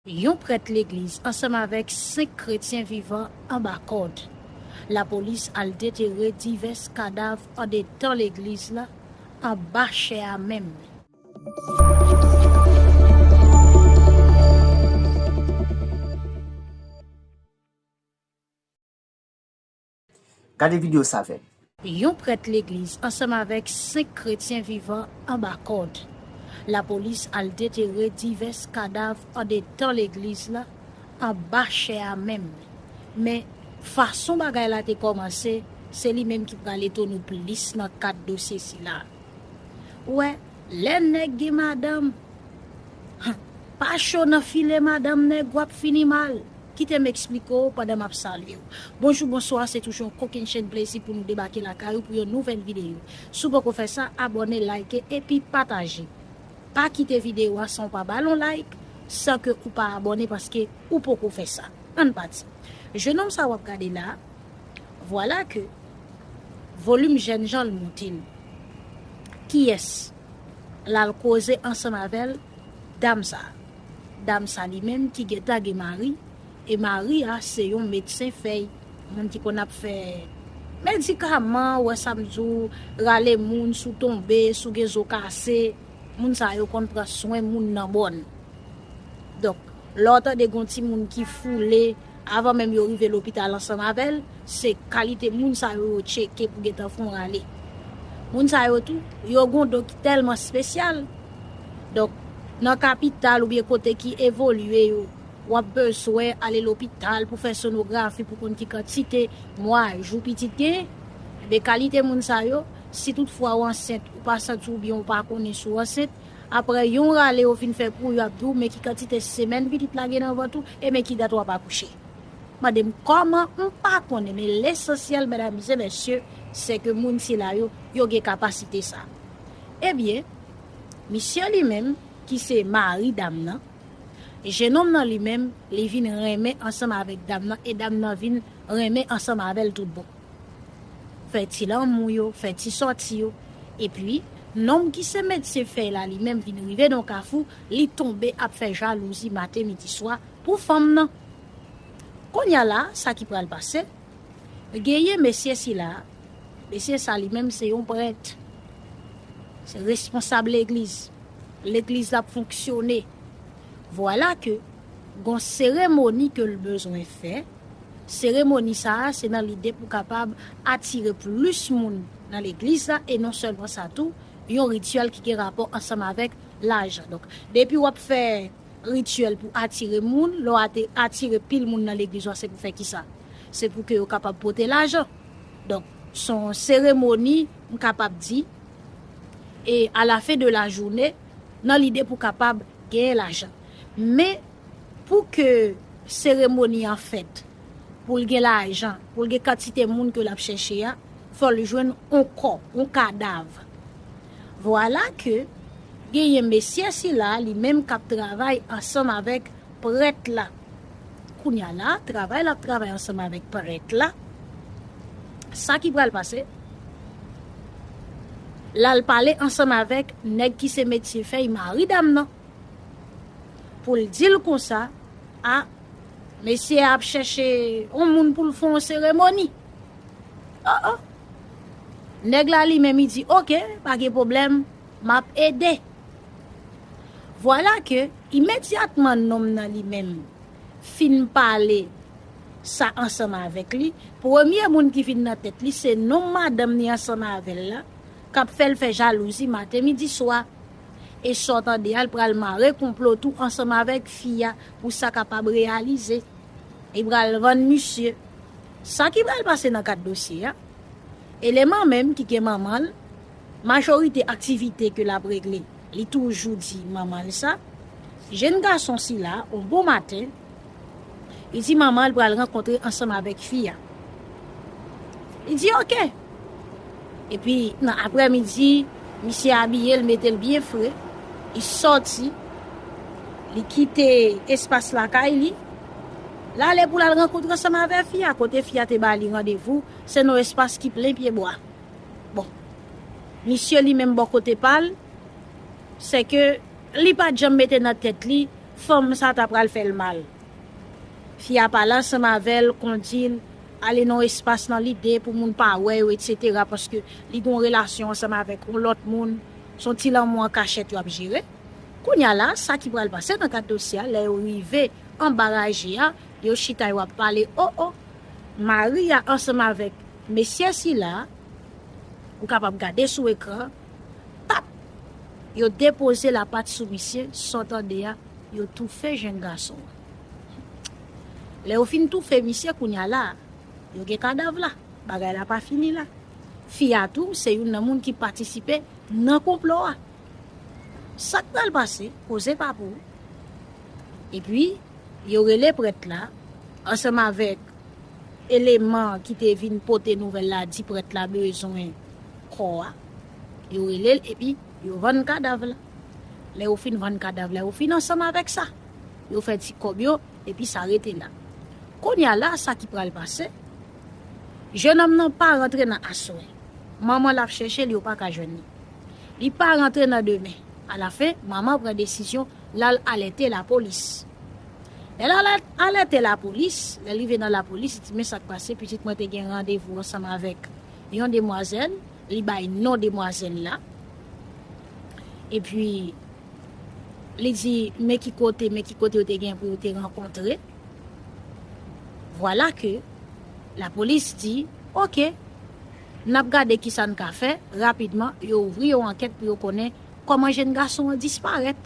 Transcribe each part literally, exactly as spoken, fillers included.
Yon prèt legliz ansanm avèk senk kretyen vivan anba kòd. Lapolis al detere divès kadav andedan legliz la, anba chè a menm. Gade videyo sa avè m. Yon prèt legliz ansanm avèk senk kretyen vivan anba kòd. Lapolis al detere divès kadav andedan legliz la, anba chè a menm. Men, fason bagay la te kòmanse, se li menm ki pral etone w plis nan kad dosye sila. Ou wè, lè nèg gen madanm, pa cho nan file madanm nèg, w ap fini mal. Kite m eksplike w pandan m ap salye w. Bonjou, bonswa, se toujou yon kokennchenn plezi pou nou debake lakay ou pou yon nouvèl videyo. Si w poko fè sa, abòne, like epi pataje. Pa kite videyo a san w pa ba l yon like, san ke ou pa abòne paske ou poko fè sa. Ann pati. Jenòm sa w ap gade la, vwala ke volim jènjan l monte l. Kiyès l al koze ansanm avè l? Dam sa. Dam sa li menm ki gentan gen mari, e mari a se yon medsen fèy, moun ki konn ap fè medikaman, wè sa m di w, rale moun si w tonbe, si w gen zo kase, moun sa yo konn pran swen moun nan mòn. Donk, lè w tande gen yon timoun ki foule, avan menm yo rive lopital ansanm avè l, se kalite moun sa yo yo tcheke pou gentan fè yon rale. Moun sa yo tou, yo gen yon do ki tèlman espesyal. Donk, nan kapital oubyen kote ki evolye yo, w ap bezwen ale lopital pou fè sonografi, pou konn ki kantite mwa, jou pitit genyen. Ebyen, kalite moun sa yo, si toutfwa w ansent, ou pa santi w byen, ou pa konnen si w ansent, apre yon rale yo fin fè pou ou, y ap di w, men ki kantite semèn pitit la gen nan vant ou, e men ki dat w ap akouche. Mande m kòman, m pa konnen, men lesansyèl, medam e mesye, se ke moun sila yo, yo gen kapasite sa. Ebyen, misye li menm, ki se mari dam nan, jenòm nan li menm, li vin renmen ansanm avèk dam nan, e dam nan vin renmen ansanm avè l tout bon. Fè ti lanmou yo, fè ti sòti yo. Epi, nonm ki se medsen fèy la, li menm vin rive nan kafou, li tonbe ap fè jalouzi maten, midi, swa pou fanm nan. Kounye a la, sa ki pral pase, genyen mesye sila, mesye sa li menm se yon prèt, se responsab legliz. Legliz la ap fonksyone. Vwala ke gon seremoni ke l bezwen fè. Seremoni sa a, se nan lide pou kapab atire plis moun nan legliz la, e non sèlman sa tou, yon rityèl ki gen rapò ansanm avèk lajan. Donk, depi w ap fè rityèl pou atire moun, lè w ate-, atire pil moun nan legliz ou a, se pou fè kisa? Se pou ke yo kapab pote lajan. Donk, se yon seremoni, m kapab di, e à la fin de la journée, nan lide pou kapab genyen lajan. Men, pou ke seremoni an fèt, pou l gen lajan, pou l gen kantite moun ke l ap chèche a, fò l jwenn on kò, on kadav. Vwala ke genyen mesye sila, li menm k ap travay ansanm avèk prèt la. Kounye a la, travay l ap travay ansanm avèk prèt la, sa ki pral pase, l al pale ansanm avèk nèg ki se medsen fèy mari dam nan, pou l di l konsa, a, mesye a ap chèche yon moun pou l fè yon seremoni. Oh, oh. Nèg la li menm, li di, "Oke, pa gen pwoblèm, m ap ede." Vwala ke, imedyatman, nonm nan li menm fin pale sa ansanm avèk li, premye moun ki vin nan tèt li, se nonm madanm ni ansanm avè l la, k ap fè l fè jalouzi maten, midi, swa. E sa w tande a, l pral mare konplo tou ansanm avèk fi a pou sa kapab reyalize. Li pral vann misye. Sa ki pral pase nan kad dosye a, eleman menm ki gen manman l, majorite aktivite ke l ap regle, li toujou di manman l sa. Jenn gason sila, on bon maten, li di manman l pral rankontre ansanm avèk fi a. Li di, "Oke." Epi, nan aprèmidi, misye abiye l, mete l byen fre, li sòti, li kite espas lakay li, l ale pou l al rankontre ansanm avè fi a, kote fi a te ba li randevou, se nan espas ki plen pyebwa. Bon, misye li menm bò kote pa l, se ke li pa t janm mete nan tèt li fanm sa ta pral fè l mal. Fi a pale ansanm avè l, kondi l, ale nan yon espas nan lide pou moun pa wè yo, etsetera, paske li gen yon relasyon ansanm avèk yon lòt moun, se yon ti lanmou an kachèt y ap jere. Kounye a la, sa ki pral pase nan kad dosye a, lè yo rive anba raje a, yo chita, yo ap pale, o, o, mari a ansanm avèk mesye sila, ou kapab gade sou ekran, pap, yo depoze lapat sou misye, sa w tande a, yo toufe jenn gason an. Lè yo fin toufe misye, kounye a la, yo gen kadav la. Bagay la pa fini la. Fi a tou, se youn nan moun ki patisipe nan konplo a. Sa k pral pase, koze pa pou ou. Epi, yo rele prèt la, ansanm avèk eleman ki te vin pote nouvèl la, di prèt la bezwen kò a. Yo rele l, epi yo vann kadav la. Lè yo fin vann kadav la, yo fin ansanm avèk sa. Yo fè ti kòb yo, epi sa rete la. Kounye a la, sa ki pral pase, jennonm nan pa rantre nan aswè. Manman l ap chèche l, yo pa ka jwenn li. Li pa rantre nan demen. Alafen, manman pran desizyon, l al alète lapolis. Lè l al alète lapolis, lè l rive nan lapolis, li di, men sa k pase, pitit mwen te gen randevou ansanm avèk yon demwazèl, li bay non demwazèl la. Epi, li di, men ki kote, men ki kote yo te gen pou yo te rankontre. Vwala ke lapolis di, oke, n ap gade kisa n ka fè. Rapidman, yo ouvri yon ankèt pou yo konnen kòman jenn gason an disparèt.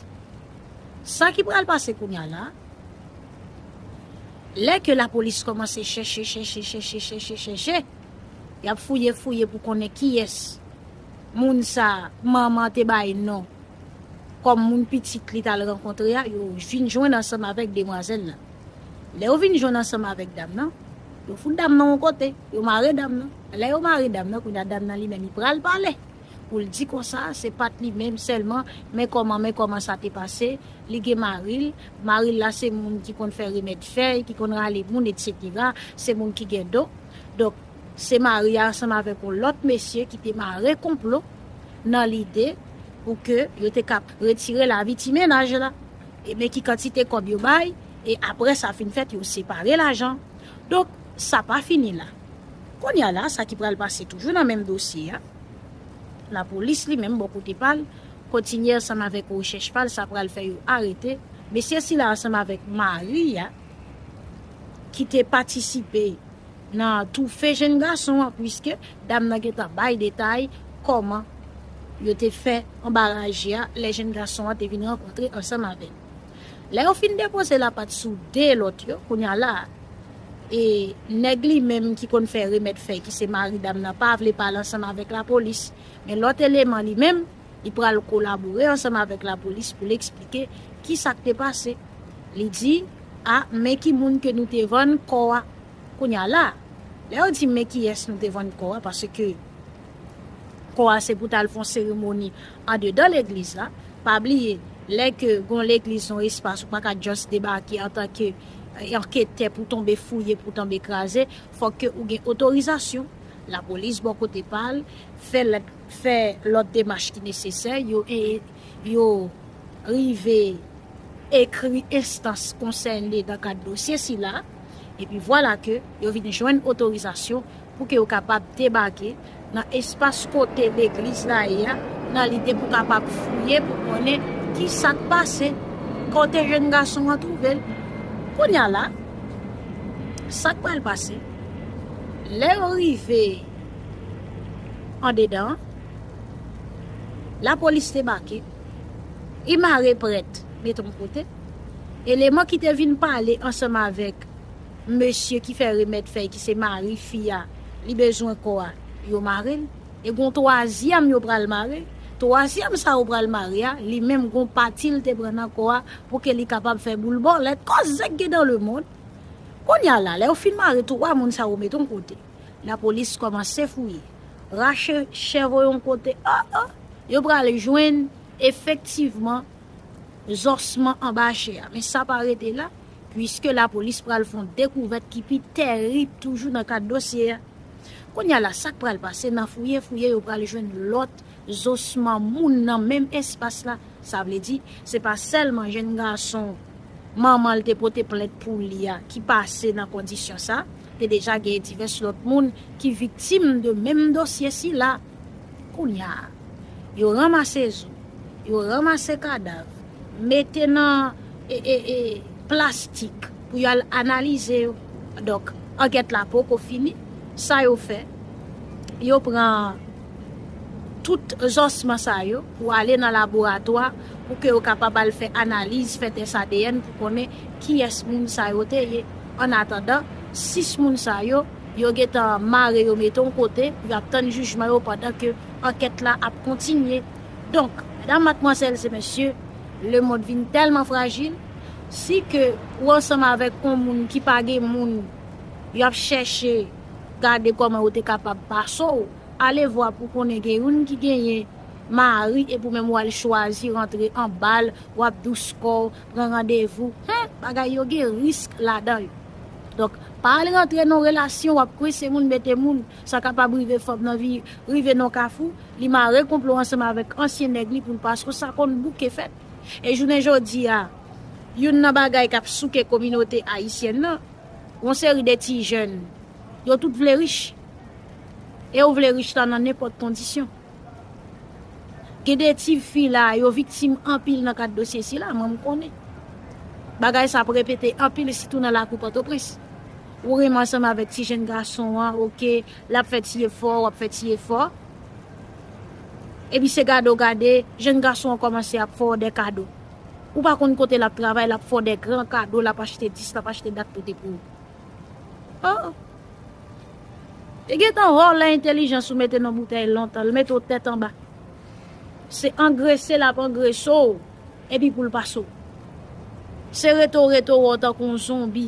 Sa ki pral pase kounye a la, lè ke lapolis kòmanse chèche, chèche, chèche, chèche, chèche, y ap fouye, fouye pou konnen kiyès moun sa manman te bay non kòm moun pitit li t al rankontre a, yo vin jwenn ansanm avèk demwazèl la. Lè yo vin jwenn ansanm avèk dam nan, yo fout dam nan yon kote, yo mare dam nan. Lè yo mare dam nan, kounye a dam nan li menm, li pral pale. Pou l di konsa, se pa t li menm sèlman, men kòman, men kòman sa te pase, li gen mari l, mari l la se moun ki konn fè remèd fèy, ki konn rale moun, etsetera, se moun ki gen don. Donk, se mari a ansanm avèk yon lòt mesye ki te mare konplo nan lide pou ke yo te kab retire lavi ti mennaj la. E men ki kantite kòb yo bay, e apre sa fin fèt, yo separe lajan. Donk, sa pa fini la. Kounye a la, sa ki pral pase toujou nan menm dosye a, lapolis li menm, bò kote pa l, kontinye ansanm avèk rechèch pa l, sa pral fè yo arete mesye sila ansanm avèk mari a, ki te patisipe nan toufe jenn gason an, piske dam nan gentan bay detay kòman yo te fè anba raje a, lè jenn gason an te vin rankontre ansanm avè l. Lè yo fin depoze lapat sou de lòt yo, kounye a la, e nèg li menm ki konn fè remèd fèy, ki se mari dam nan, pa vle pale ansanm avèk lapolis. Men lòt eleman li menm, li pral kolabore ansanm avèk lapolis pou l eksplike kisa k te pase. Li di, a, men ki moun ke nou te vann kò a. Kounye a la, lè yo di men kiyès nou te vann kò a, paske kò a se pou t al fè yon seremoni andedan legliz la. Pa bliye, lè ke gon legliz, yon espas, ou pa ka just debake antanke, eh, anketè pou tonbe fouye, pou tonbe kraze, fòk ke ou gen otorizasyon. Lapolis bò kote pa l fè lòt, fè lòt demach ki nesesè, yo, e, yo rive ekri enstans konsène nan kad dosye sila, epi vwala ke yo vin jwenn otorizasyon pou ke yo kapab debake nan espas kote legliz la ye a, nan lide pou kapab fouye, pou konnen ki sa k pase, kote jenn gason an twouve l. Kounye a la, sa k pral pase, lè yo rive andedan an, lapolis debake, li mare prèt, mete yon kote. Eleman ki te vin pale ansanm avèk mesye ki fè remèd fèy, ki se mari fi a, li bezwen kò a, yo mare l. E gon twazyèm yo pral mare. Twazyèm sa yo pral mare a, li menm gon pati l te pran nan kò a pou ke li kapab fè boul bòlèt. Koze k gen dans le monde. Kounye a la, lè yo fin mare twa moun sa yo mete yon kote, lapolis kòmanse fouye, rache chè voye yon kote. O, o, yo pral jwenn efektivman zòsman anba chè a. Men sa pa rete la, piske lapolis pral fè yon dekouvèt ki pi tèrib toujou nan kad dosye a. Kounye a la, sa k pral pase, nan fouye, fouye, yo pral jwenn lòt zòsman moun nan menm espas la. Sa vle di, se pa sèlman jenn gason manman l te pote plent pou li a, ki pase nan kondisyon sa, te deja gen divès lòt moun ki viktim de menm dosye sila. Kounye a, yo ranmase zo, yo ranmase kadav, mete nan e, e, e, plastik pou yo al analize yo. Donk, ankèt la poko fini. Sa yo fè, yo pran tout zòsman sa yo pou ale nan laboratwa pou ke yo kapab al fè analiz, fè tès A D N pou konnen kiyès moun sa yo te ye. Annatandan, sis moun sa yo, yo gentan mare yo mete yon kote, y ap tann jijman yo pandan ke ankèt la ap kontinye. Donk, medam, madmwazèl e mesye, lemonn vin tèlman frajil, si ke ou ansanm avèk yon moun ki pa gen moun, y ap chèche gade kòman yo te kapab pase w, ale vwa pou konnen gen youn ki genyen mari epi ou menm ou al chwazi rantre anba l, w ap dous kò w, pran randevou. Hen, bagay yo gen risk ladan yo. Donk, pa al rantre nan relasyon, w ap kwense moun, mete moun, sa kapab rive fanm nan vi, rive nan kafou, li mare konplo ansanm avèk ansyen nèg li pou l pase w, sa konn bouke fèt. E jounen jodi a, youn nan bagay k ap souke kominote ayisyèn nan, yon seri de ti jèn, yo tout vle rich. E yo vle rich la nan nenpòt kondisyon. Gen de ti fi la, yo viktim anpil nan kad dosye sila, mwen m konnen. Bagay sa ap repete anpil, sitou nan lakou Pòtoprens. Ou renmen ansanm avèk ti jèn gason an, oke, l ap fè ti efò, w ap fè ti efò. Epi se gade w gade, jèn gason an kòmanse ap fè w de kado. Ou pa konn kote l ap travay, l ap fè w de gran kado, l ap achte dis, l ap achte dat pote pou ou. Oh! Li gentan vòlè entèlijans ou mete nan boutèy lontan, l mete w tèt anba. Se angrese l ap angrese w, epi pou l pase w. Se rete w rete w wè w tankou yon zonbi.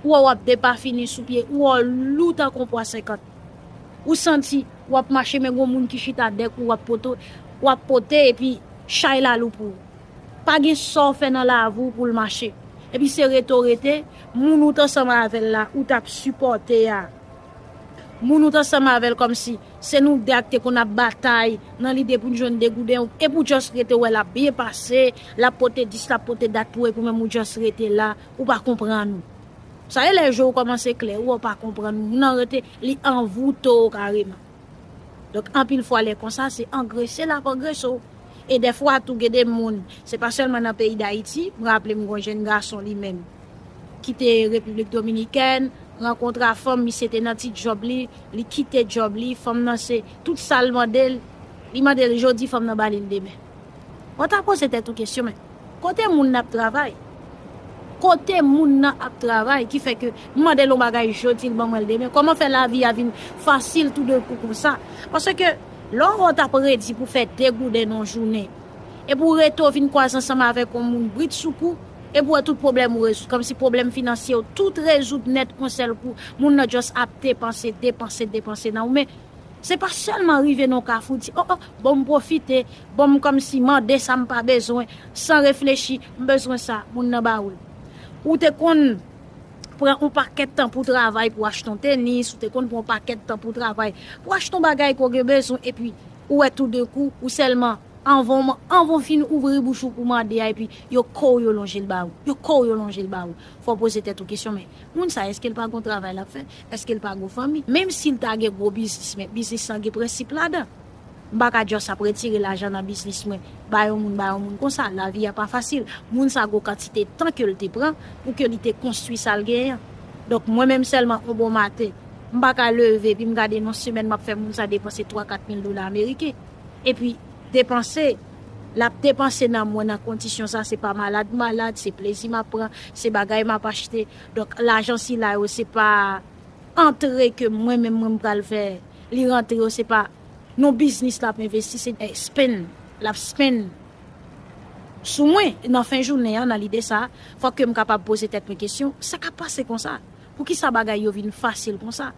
Ou wè w ap depafini sou pye, ou wè w lou tankou yon pwa senkant. Ou santi w ap mache men gon moun ki chita dèk ou, w ap pote, w ap pote epi chay la lou pou ou. Pa gen sa w fè nan lavi w pou l mache. Epi se rete w rete, moun ou t ansanm avè l la, ou t ap sipòte a. Moun ou t ansanm avè l kòmsi se nou de ak te konn ap batay nan lide pou n jwenn degouden, epi w just rete w wè l ap byen pase, l ap pote dis, l ap pote dat pou ou, epi w menm ou just rete la, ou pa konprann ou. Sa e lè je w kòmanse klè, ou wè w pa konprann ou, moun nan rete, li anvoute w kareman. Donk, anpil fwa lè konsa, se angrese l ap angrese w. E dèfwa tou gen de moun, se pa sèlman nan peyi Dayiti, m raple m gon jèn gason li menm, ki te Repiblik Dominikèn, rankontre a fanm, misye te nan ti djòb li, li kite djòb li, fanm nan se tout sa l mande l, li mande l jodi, fanm nan ba li l demen. Ou ta poze tèt ou kesyon, men kote moun nan ap travay? Kote moun nan ap travay ki fè ke m mande l yon bagay jodi, l ban mwen l demen? Kòman fè lavi a vin fasil toudenkou konsa? Paske lè w wè w t ap redi pou fè de gouden nan yon jounen, epi w rete w vin kwaze ansanm avèk yon moun britsoukou, epi w wè tout pwoblèm ou rezoud, kòmsi pwoblèm finansye w tout rezoud nèt yon sèl kou, moun nan just ap depanse, depanse, depanse nan ou. Men se pa sèlman rive nan yon kafou di, oh, oh, bon, m pwofite, bon, m kòmsi mande sa m pa bezwen, san reflechi, m bezwen sa, moun nan ba ou l. Ou te konn pran yon pakèt tan pou travay pou achte yon tenis, ou te konn pran yon pakèt tan pou travay pou achte yon bagay ke w gen bezwen, epi ou wè toudenkou, ou sèlman, anvan w, anvan w fin ouvri bouch ou pou mande a, epi yo ko w yo lonje l ba ou. Yo ko w yo lonje l ba ou. Fò w poze tèt ou kesyon, men moun sa, èske l pa gon travay l ap fè? Èske l pa gon fanmi? Menm si l ta gen gwo biznis, men biznis lan gen prensip ladan. M pa ka just ap retire lajan nan biznis mwen, ba yon moun, ba yon moun konsa. Lavi a pa fasil. Moun sa gon kantite tan ke l te pran pou ke li te konstwi sa l genyen an. Donk, mwen menm sèlman, yon bon maten, m pa ka leve, epi m gade nan semèn, m ap fè moun sa depanse twa, kat mil dola ameriken. Epi, depanse, l ap depanse nan mwen nan kondisyon sa, se pa malad m malad, se plezi m ap pran, se bagay m ap achte. Donk, lajan sila yo, se pa antre ke mwen menm mwen m pral fè li rantre yo, se pa nan biznis l ap envesti, se, eh, spend, l ap spend sou mwen. Nan fen jounen an, nan lide sa, fòk ke m kapab poze tèt mwen kesyon, sa k ap pase konsa? Poukisa bagay yo vin fasil konsa?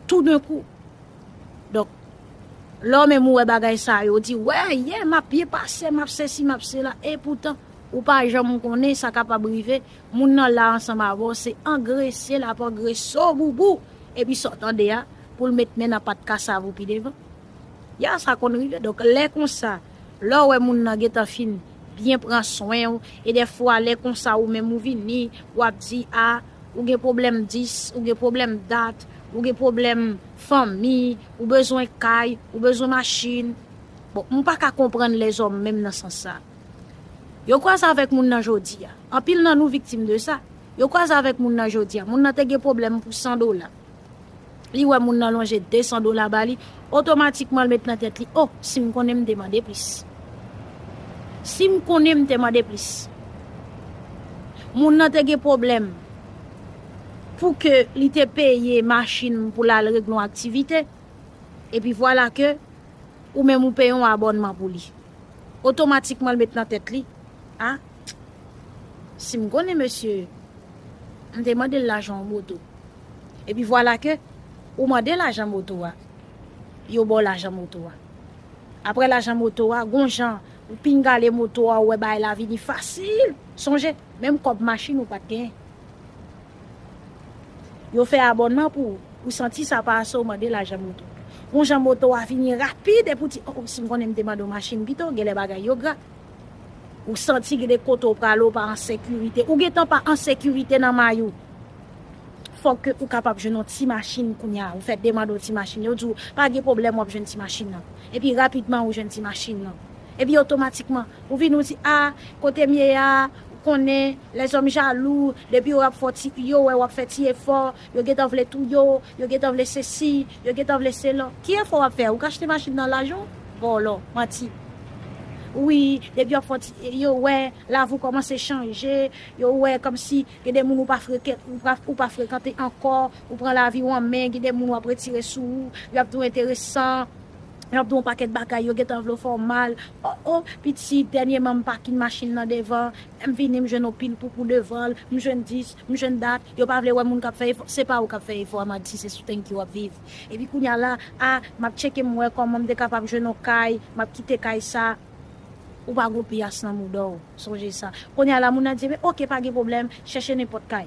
Toudenkou. Donk, lè w menm ou wè bagay sa yo, ou di, wè, yè, m ap byen pase, m ap sesi, m ap sela. Epoutan, ou pa janm konnen sa kapab rive. Moun nan la ansanm avè w, se angrese l ap angrese w boubou. Epi sa w tande a, pou l met men nan pat kasav ou pi devan. Ya, sa konn rive. Donk, lè konsa, lè w wè moun nan gentan fin byen pran swen w, e dèfwa lè konsa ou menm ou vini, w ap di, a, ou gen pwoblèm dis, ou gen pwoblèm dat, ou gen pwoblèm fanmi, ou bezwen kay, ou bezwen machin. Bon, m pa ka konprann lèzòm menm nan sans sa. Yo kwaze avèk moun nan jodi a. Anpil nan nou viktim de sa. Yo kwaze avèk moun nan jodi a. Moun nan te gen pwoblèm pou san dola. Li wè moun nan lonje de san dola ba li, otomatikman l met nan tèt li, o, si m konnen m te mande plis. Si m konnen m te mande plis. Moun nan te gen pwoblèm pou ke li te peye machin pou l al regle yon aktivite, epi vwala ke ou menm ou peye yon abònman pou li. Otomatikman l met nan tèt li, a, si m konnen mesye, m te mande l lajan yon moto. Epi vwala ke ou mande lajan moto a, yo ba w lajan moto a. Apre lajan moto a, gon jan ou pingale moto a, ou wè bagay la vini fasil. Sonje, menm kòb machin ou pa t genyen. Yo fè abònman pou ou, ou santi sa pase, ou mande lajan moto. Gon jan moto a vini rapid, epi ou di, o, si m konnen m te mande w machin pito, genlè bagay yo gra. Ou santi gen de kote w prale, ou pa an sekirite. Ou gentan pa an sekirite nan may ou. Fòk ke ou kapab jwenn yon ti machin kounye a. Ou fè demann yon ti machin. Yo di w, pa gen pwoblèm, w ap jwenn ti machin nan. Epi rapidman, ou jwenn ti machin nan. Epi otomatikman, ou vin ou di, a, kote m ye a, ou konnen, lèzòm jalou, depi yo ap fè ti, yo wè w ap fè ti efò, yo gentan vle touye w, yo gentan vle sesi, yo gentan vle sela. Ki efò w ap fè? Ou ka achte machin nan lajan w? Vòlò, manti. Wi, depi yo ap fè ti, yo wè, lavi w kòmanse chanje, yo wè kòmsi gen de moun ou pa freke-, ou pa, ou pa frekante ankò, ou pran lavi w an men, gen de moun w ap retire sou ou, y ap di w enteresan, y ap di w yon pakèt bagay, yo gentan vle w fè w mal. O, o, pitit, dènyèman m pakin machin nan devan, m vini, m jwenn yon pil poupou devan l, m jwenn dis, m jwenn dat, yo pa vle wè moun k ap fè efò, se pa ou k ap fè efò a, manti, se sou tanki w ap viv. Epi kounye a la, a, m ap tcheke m wè kòman m te kapab jwenn yon kay, m ap kite kay sa, ou pa gon pyas nan mouda w, sonje sa. Kounye a la, moun nan di, men oke, pa gen pwoblèm, chèche nenpòt kay.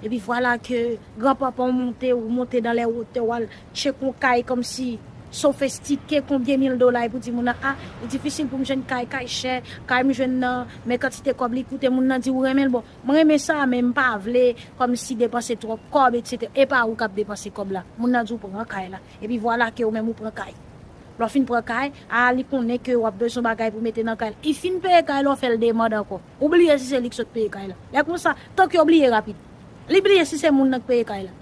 Epi vwala ke granpapa w monte, ou monte dans les hauteurs, w al tcheke yon kay kòmsi sofistike, konbyen mil dola, epi w di moun nan, a, li difisil pou m jwenn kay, kay chè, kay m jwenn nan, men kantite kòb li koute, moun nan di ou renmen l, bon, mwen renmen sa, men m pa vle kòmsi depanse twòp kòb, etsetera. E pa ou k ap depanse kòb la. Moun nan di w pran kay la. Epi vwala ke ou menm ou pran kay. Lè w fin pran kay, a, li konnen ke w ap bezwen bagay pou mete nan kay la. Li fin peye kay la, w fè l demann ankò. Ou bliye si se li k sot peye kay la. Lè konsa, tank yo bliye rapid. Li bliye si se moun nan k peye kay la.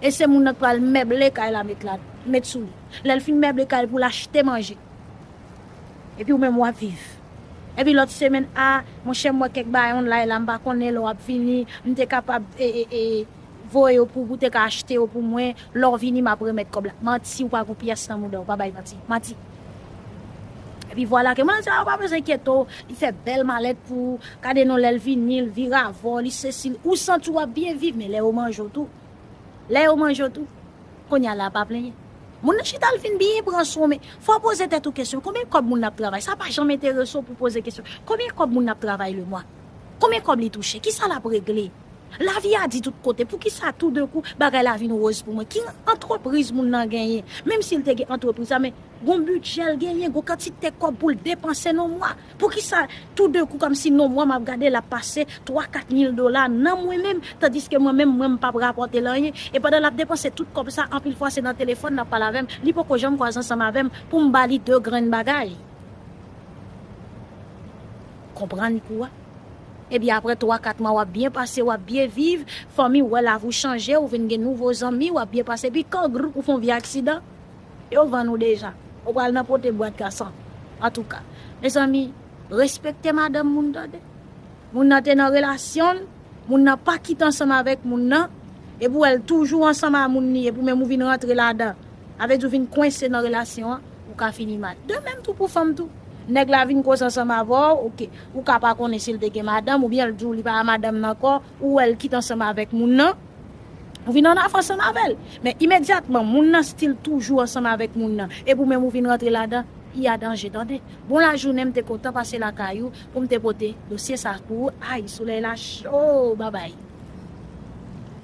E se moun nan k pral meble kay la met la, met sou li. Lè l fin meble kay la pou l achte manje. Epi ou menm w ap viv. Epi lòt semèn, a, monchè, m wè kèk bagay online la, m pa konnen lè w ap vini, m te kapab, e, e, e, voye yo pou, pou te ka achte yo pou mwen, lè w vini, m ap remèt kòb la. Manti, ou pa gon pyès nan mouda w, pa bay manti. Manti. Epi vwala ke moun nan di, a, ou pa bezwen enkyete w, li fè bèl malèt pou ou, gade non lè l vini, l vire avè w, li sesi, ou santi w ap byen viv, men lè yo manje w tou. Lè yo manje w tou, kounye a la pa plenyen. Moun nan chita l fin byen pran swen w, men fò w poze tèt ou kesyon, konbyen kòb moun nan ap travay? Sa pa janm enterese w pou poze kesyon. Konbyen kòb moun nan ap travay le mwa? Konbyen kòb li touche? Kisa l ap regle? Lavi a di tout kote. Poukisa toudenkou bagay la vin woz pou mwen? Ki antrepriz moun nan genyen? Menm si l te gen antrepriz la, men gon bidjè l genyen, gon kantite kòb pou l depanse nan mwa. Poukisa toudenkou kòmsi nan mwa m ap gade l ap pase twa, kat mil dola nan mwen menm, tandiske mwen menm, mwen m p ap rapòte l anyen. E pandan l ap depanse tout kòb sa, anpil fwa se nan telefòn l ap pale avè m, li poko janm kwaze ansanm avè m pou m ba li de grenn bagay. Konprann kou a. Epi apre twa, kat mwa, w ap byen pase, w ap byen viv, fanmi w wè lavi w chanje, ou vin gen nouvo zanmi, w ap byen pase, epi kangr ou fè yon vye aksidan, yo vann ou deja. Ou pral nan pote bwat gason. Antouka, mezanmi, respekte madanm moun tande. Moun nan te nan relasyon l, moun nan pa kite ansanm avèk moun nan, epi w wè l toujou ansanm a moun li, epi w menm ou vin rantre ladan. Sa vle di w vin kwense nan relasyon an, ou ka fini mal. De menm tou pou fanm tou. Nèg la vin koze ansanm avè w, oke. Ou ka pa konnen si l te gen madanm, oubyen l di w li pa madanm nan ankò, ou wè l kite ansanm avèk moun nan, ou vin annafè ansanm avè l. Men imedyatman, moun nan still toujou ansanm avèk moun nan, epi w menm ou vin rantre ladan, y a danje, tande. Bon lajounen, m te kontan pase lakay ou pou m te pote dosye sa pou ou. Ay, solèy la cho, babay.